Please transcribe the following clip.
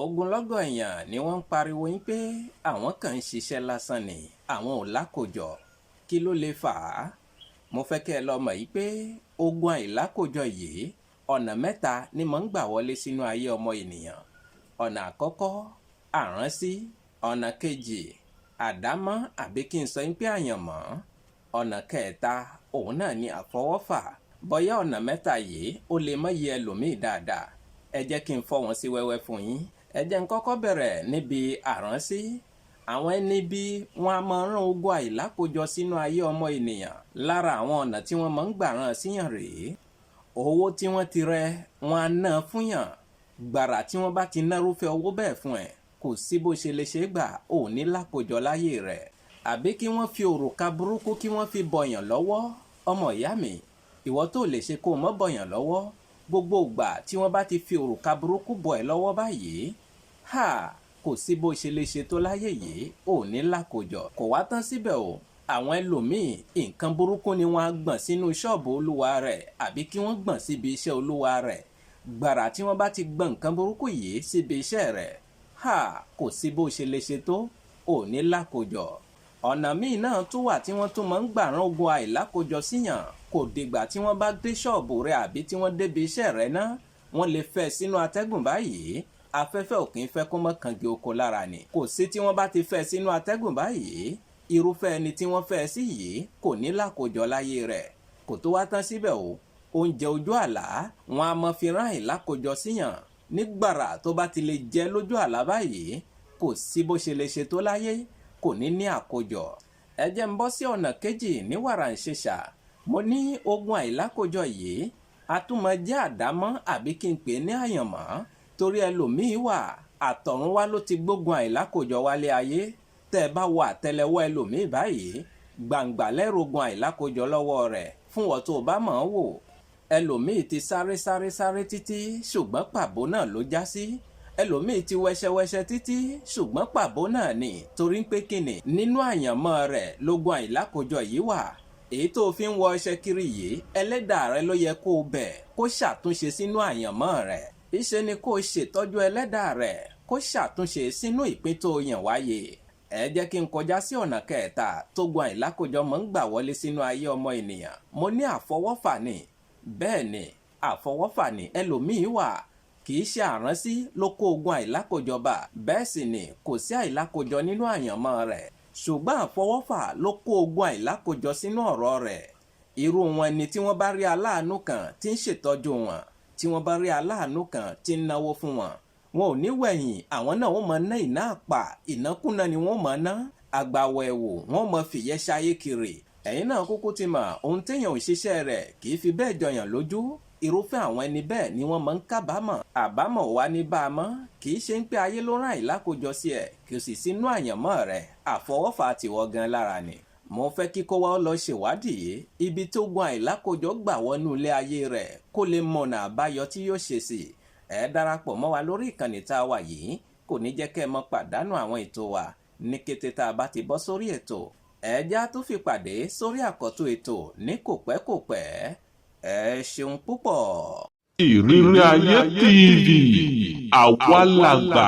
Ogunlọ́gọ̀ èèyàn ni wọ́n ń pariwo yín pé àwọn kan ń ṣiṣẹ́ lásán ni, àwọn ò lákòjọ. Kí ló lè fà á? Mo fẹ́ kẹ́ ẹ lọ mọ̀ yìí pé ogun àìlákòjọ yìí, ọ̀nà mẹ́ta ni mò ń gbà wọlé sínú ayé ọmọ ènìyàn. Ọ̀nà àkọ́kọ́, àránsí. Ọ̀nà kejì, àdámọ́, àbí kí n sọ yín pé àyànmọ́. Ọ̀nà kẹta, òun náà ni àfọwọ́fà. Bóyá ọ̀nà mẹ́ta yìí ó lè má yé ẹlòmíì dáadáa, ẹ jẹ́ kí n fọ́ wọn sí wẹ́wẹ́ fún yín. Ẹ jẹ́ n kọ́kọ́ bẹ̀rẹ̀ níbi àránsí. Àwọn ẹni bí wọn a máa rán ogun àìlákòjọ sínú ayé ọmọ ènìyàn. Lára àwọn ọ̀nà tí wọ́n máa ń gbà rán síyàn rèé: owó tí wọ́n ti rẹ, wọn á ná fún yàn. Gbàrà tí wọ́n bá ti nárúfẹ́ owó bẹ́ẹ̀ fún ẹ, kò sí bó ṣe lè ṣe gbà, ò ní lákòjọ láyé rẹ̀. Àbí kí wọ́n fi òrùka burúkú, kí wọ́n fi bọ̀yàn lọ́wọ́. Ọmọ ìyá mi, ìwọ tó lè ṣe kó o mọ́ bọ̀yàn lọ́wọ́, gbogbo ìgbà tí wọ́n bá ti fi òrùka burúkú bọ̀ ẹ́ lọ́wọ́ báyìí, ha, kò sí bó ṣe lè ṣe tó láyé yìí, ò ní lákòjọ. Kò wá tán síbẹ̀ o. Àwọn ẹlòmíì, nǹkan burúkú ni wọ́n á gbọ̀n sínú ṣọ́ọ̀bù olúwa rẹ̀, àbí kí wọ́n gbọ̀n síbi iṣẹ́ olúwa rẹ̀. Gbàrà tí wọ́n bá ti gbọ̀n nǹkan burúkú yìí síbi iṣẹ́ rẹ̀, ha, kò sí bó ṣe lè ṣe tó, ò ní lákòjọ. Ọ̀nà míì náà tún wà tí wọ́n tún máa ń gbà rán ogun àìlákòjọ síyàn. Kò dìgbà tí wọ́n bá dé ṣọ́ọ̀bù rẹ̀ àbí tí wọ́n débi iṣẹ́ rẹ̀ náà. Wọ́n lè fẹ́ sínú atẹ́gùn báyìí. Afẹ́fẹ́ ò kì í fẹ́ kó mọ́ kangi oko lára ni. Kò sí, tí wọ́n bá ti fẹ́ sínú atẹ́gùn báyìí, irúfẹ́ ẹni tí wọ́n fẹ́ sí yìí kò ní lákòjọ láyé rẹ̀. Kò tó wá tán síbẹ̀ o. Oúnjẹ ojú àlá, wọn a mọ fi rán àìlákòjọ síyàn. Nígbàrà tó bá ti lè jẹ lójú àlá báyìí, kò sí bó ṣe lè ṣe tó láyé, kò ní ní àkójọ. Ẹ jẹ́ ń bọ́ sí ọ̀nà kejì ní wàràǹṣeṣà. Mo ní ogun àìlákòjọ yìí a tún máa jẹ́ àdámọ́, àbí kí n pè é ní àyànmọ́, torí ẹlòmíín wà, àtọ̀run wá ló ti gbógun àìlákòjọ wálé ayé. Tẹ́ ẹ bá wo àtẹ́lẹwọ́ ẹlòmíín báyìí, gbàǹgbà lẹ́rọ̀gùn àìlákòjọ lọ́wọ́ rẹ̀. Fún wọn tó bá mọ̀ ọ́n wò, ẹlòmíín ti sáré sáré sáré títí, ṣùgbọ́n pàbó náà ló já sí. Ẹlòmíín ti wẹṣẹwẹṣẹ títí, ṣùgbọ́n pàbó náà ni. Torí pé kíni? Nínú àyànmọ́ rẹ̀ lógun àìlákòjọ yìí wà. Èyí tó fi ń wọ ọṣẹ kiri yìí, ẹlẹ́dàá rẹ ló yẹ kó o bẹ̀ kó ṣàtúnṣe sínú àyànmọ́ rẹ̀. Ìṣe ni kó o ṣètọ́jú ẹlẹ́dàá rẹ̀ kó ṣàtúnṣe sínú ìpín tó yàn wáyé. Ẹ jẹ́ kí n kọjá sí ọ̀nà kẹta tógun àìlákòjọ mọ́ ń gbà wọlé sínú ayé ọmọ ènìyàn. Mo ní àfọwọ́fà ni. Bẹ́ẹ̀ ni, àfọwọ́fà ni. Ẹlòmíín wà, kì í ṣe àránsí ló kó ogun àìlákòjọ bá. Bẹ́ẹ̀ sì ni kò sí àìlákòjọ nínú àyànmọ́ rẹ̀, ṣùgbọ́n àfọwọ́fà ló kó ogun àìlákòjọ sínú ọ̀rọ̀ rẹ̀. Irú wọn ni tí wọ́n bá rí aláàánú kan tí ń ṣètọ́jú wọn, tí wọ́n bá rí aláàánú kan tí ń náwó fún wọn, wọn ò ní wẹ̀yìn. Àwọn náà wọ́n máa ná ìná àpà, ìnákúná ni wọ́n máa ná. Àgbàwọ̀ ẹ̀wò, wọ́n máa fìyẹ́ ṣayé kiri. Ẹ̀yin náà kúkú ti mọ̀, ohun téèyàn ò ṣiṣẹ́ rẹ̀ kì í fi bẹ́ẹ̀ jọyàn lójú. Irúfẹ́ àwọn ẹni bẹ́ẹ̀ ni wọ́n máa ń kábàámọ̀. Àbámọ̀ wá ní bá a mọ́. Kì í ṣe ń pé ayé ló rán àìlákòjọ sí ẹ̀, kì í sì sínú àyànmọ́ rẹ̀. Àfọwọ́fà tiwọ́ gan lára ni. Mo fẹ́ kí kó wá lọ ṣèwádìí ibi tó gun àìlákòjọ gbà wọnú ilé ayé rẹ̀, kó lè mọ̀nà àbáyọ tí yóò ṣe sí. Ẹ darapọ̀ mọ́ wa lórí ìkànnì tá a wà yìí, kò ní jẹ́ kẹ́ ẹ mọ́ pàdánù àwọn ètò wa ní kété tá a bá ti bọ́ sórí ètò. Ẹ já tó fi pàdé sórí àkọ́tún ètò ní kò pẹ́ kò pẹ́. Ẹ ṣeun púpọ̀. Ìrírí Ayé TV, àwa làgbà.